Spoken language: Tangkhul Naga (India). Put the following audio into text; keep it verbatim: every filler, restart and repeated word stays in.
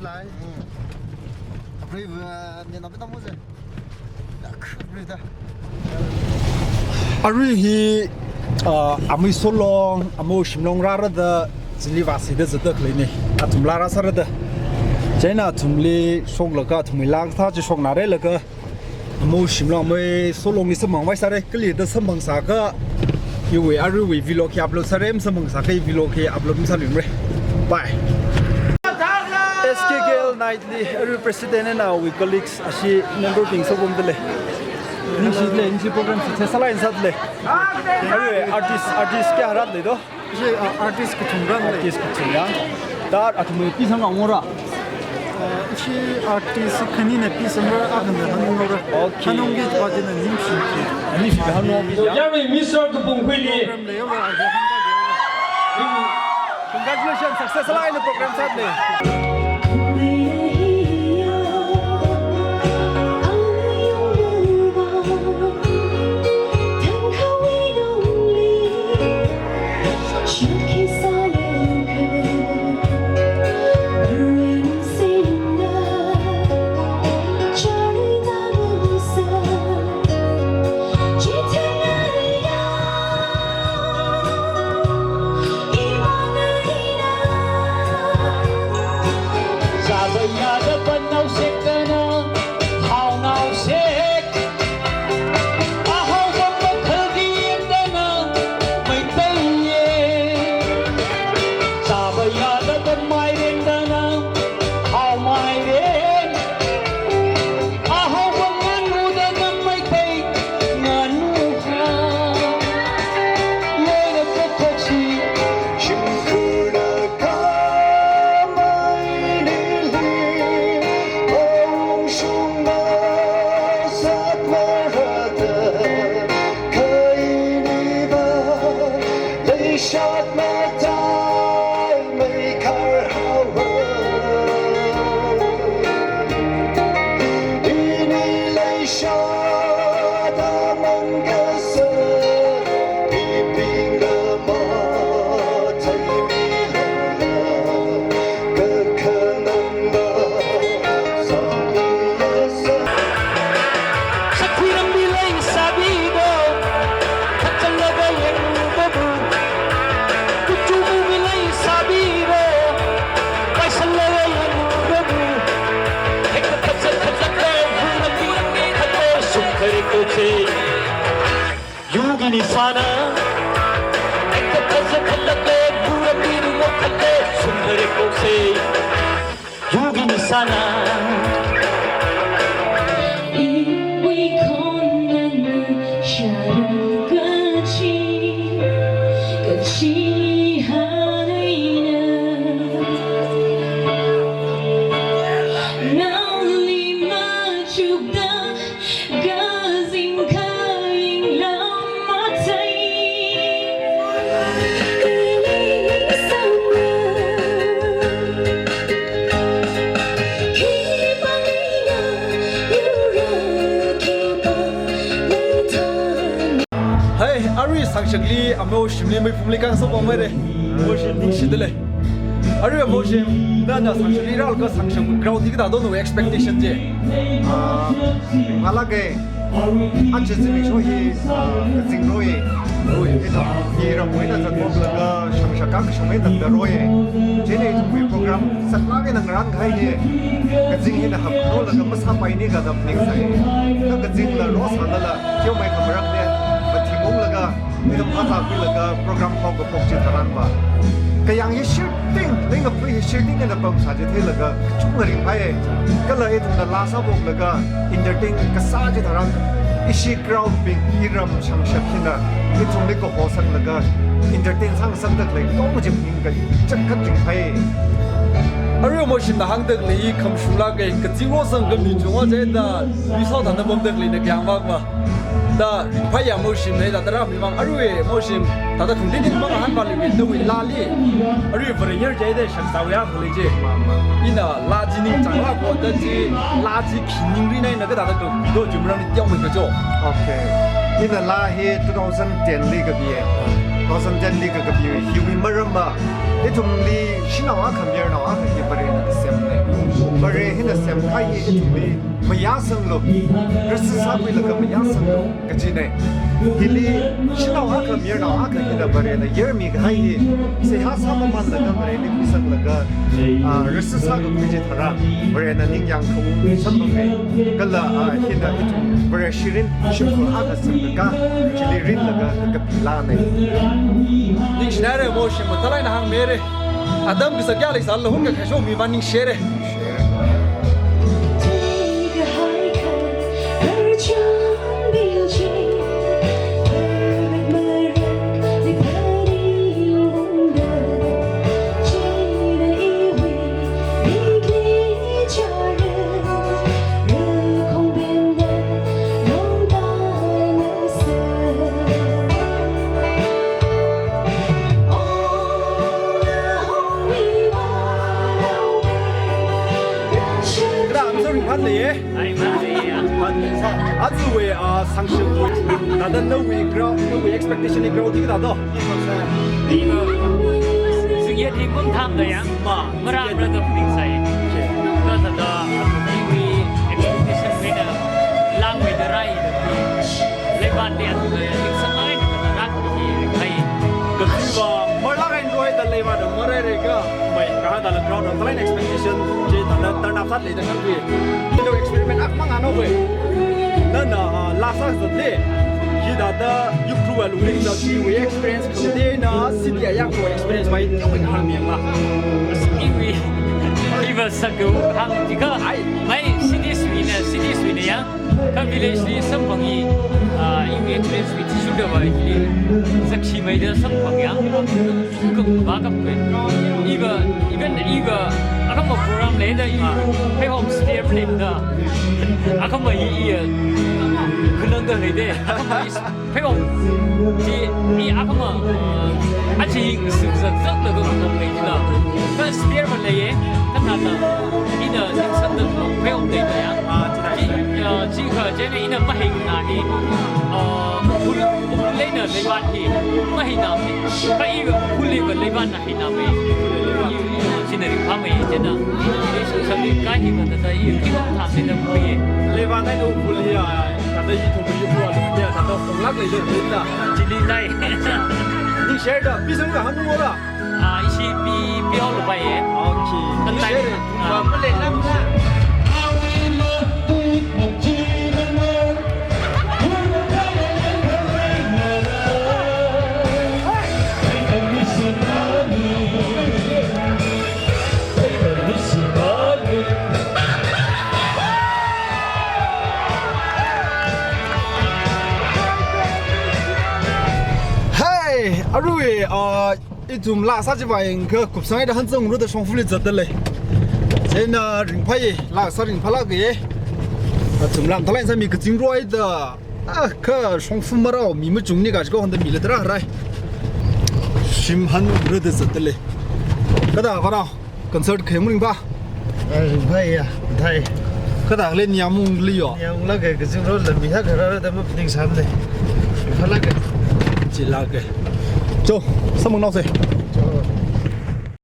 Lai. Hmm. Apri, uh, ne na pita mo je. Yak, apri ta. Arui hi, uh, amui Solong, amo Shimlong rāra da, chili vāsi da zata khalei ni. Athum laa rāsāra da. Chieina athumli shoklaga, athumwui laa sā chi shoknare laga. Amo Shimlong, amui Solong ni samphang vai sāre, kali da samphang sākha, iwui aruiwui vlog hi upload sāre, samphang sākha vlog hi upload masāluimare. Bye. S K K L nightly, arui president eina awui colleagues, ashi member bing sopamda lei. Ningshida lei, ningshi program success sālāk eina sāda lei. Arui artist, artist kayākha rāda lei do? Ishi, uh, artist kathum rāda lei. Artist kathum ya. Da athumwui pisangra ngora? Uh, ishi artist khanina pisangra, akhana hanungra. Okay. Hanungki pajina nimshi. Nimshi hanungki ya. Yarui Mister Kapungkhuili. Program lei, yawa, aja hangta de. Congratulations, success lāk eina program sāda lei. Yugi nisana, ekta kaza khalak le, bura biru mo khale, sumhare kokse. Yugi nisana. Iwui khonana sharan kachi, kachi hanaina. Naoli machukda Hai, arui sangshakli amo Shimli Meiphumli kang sopamhaire. Amo Shim ningshida lei. Arui amo Shim, nana sangshakli rālaga sangshak crowd hi kathāda no expectation je. Ah, malage. Aja zimiksho hi, ah, kazing roi. Roi, ithum hi ramwui eina zatphoklaga, shangshak kashung eina tangda roi. Chieina ithumwui program saklāk eina ngarānkahai hi. Kazing hina hapkhuilaga masāpaini kaji phaningsai. Kha kazingla rosālala, teomeikha marakne, mathingunglaga, ithum phāzākhuilaga program haokaphok chitharanva, kayāng hi shirting, leingapui hi shirting eina pamsā chitheilaga kachungkha ringphai. Kala ithumna laa sāphoklaga entertain kasā chitharan, ishi crowd bing, iram shangshak hina ithumli kahosanglaga entertain sāngasakda khalei katonga chi phaning kachangkhat ringphai. Arui amo Shimna hāngda khalei hi khamashunglāka, kazing rosang khami chungva chieina, mi sāthāda pamda khaleina kayāng makva. Da, phāya amo Shim nei da, da rāmi mang arui amo Shim, thāda khangateiteina mangahānvāluiwui, nawui laali. Arui Varayar chieina shakzāwui akha lei je. Ina laa chi ningchānglāk ko da chi, laa chi khi ningri naina kathāda kado chi marān teomei kacho. Okay. Ina laa hi two thousand ten li kapiye. Two thousand ten li kakapi hiwui maramva, ithumli shanao akha mayarnao akha hi Varena kasem lei. Semkahai hi ithumli mayāsanglu, risi sākhuilaga mayāsanglu kajinei. Hili shanao akha, mayarnao akha hina Varena yarmikahai hi seihā sāmamanlaga Vareli khuisanglaga, ah, risi sākakhui chi tharan Varena ningyāng khaung samphangmei. Kala, ah, hina ithum Vare shirin shimkhur akha semlaga chili rinlaga kakapi lānei. Ningshināre, mo shim mathālāk eina hāngmeire. Atam kasā kayākha leisālala hunakha khaishomi vang ningshire. Kala amsor ringphālei ye. Ai, ma, ai, ya. Aruiwui, ah, sangshipwui, thāda nawui ground, nawui expectation li ground li kathāda? Iva, singya thingkum tham da ya. Ma, marāmara da phuningsai. Okay. Kathāda, iwui expectation wui eina langmeida rai da. Leivān de athumna ya, ningsang eina kathāda rākhui hi ringphai. Kachiva, marlāk eina rāida leivān da marairai ka, mai, kathāda la ground da, thālāk eina expectation chi thāda turn up sālei da khanvi. Ino experiment akhamang anaowui. Nana, ah, lāsā zatle. Hithāda Ukhrul wui alungli zat chiwui experience khangatei eina city ayāng ko experience mai tiong hāngmiyang la. Iwui, iva sākahāng chi kha. Ai. Mai city suina, city suina ya. Kha village li samphang hi, ah, iwui experience wui thishuda va hi, zakshi maida samphang ya. Kha vākapkhui. Iva, even iva, akhama program leida i, pheihom spare leida. Akhama hi i, khanangda leide. Akhama i, pheihom. Chi, i akhama, ah, achi hi singzakzak laga khanang leida. Kha spare va leiye, kha nana, ina ningsangda pheihom leida ya. Ah, chi, ah, chi kha, chieina ina mahai na hi, ah, Ukhrul, Ukhrul eina leivān hi, mahaina hi. Kha iva Ukhrul li va leivān na hi na mai. Iva, iva, china ringphāmei chieina. Iva sangli kai hi kathāda, iva kithāda thāmei da khui. Leivān eina Ukhrul li ya, thāda ithum Ukhrul li ya, thāda phunglāk leida da. Chili tai. Ningshire da, pisang kahāng nungora. Ah, ishi pi, pi hao lo pai ye. Okay. Katai. Ningshire. Ah. Hey, arui, uh, ithum laa sā chiwui vang kha kupsang eina hanzang ru da shongfali zatdalei. Chieina ringphāye, laa sā ringphālāke. Athum lam thalai sā mi kazing roi da. Ah, kha shongfa marao mi machungni kachi ko handa mi le tara rai. Shim han ru da zatdalei. Kathā kathā concert khe mu ringphā? Ah, ringphāye ya, thai. Kathā le nyamung liyo. Nyamung lāke, kazing roi la mi ha kharā da maphuningsāmane. Ringphālāke. Chilāke. Cho, samphangnaose.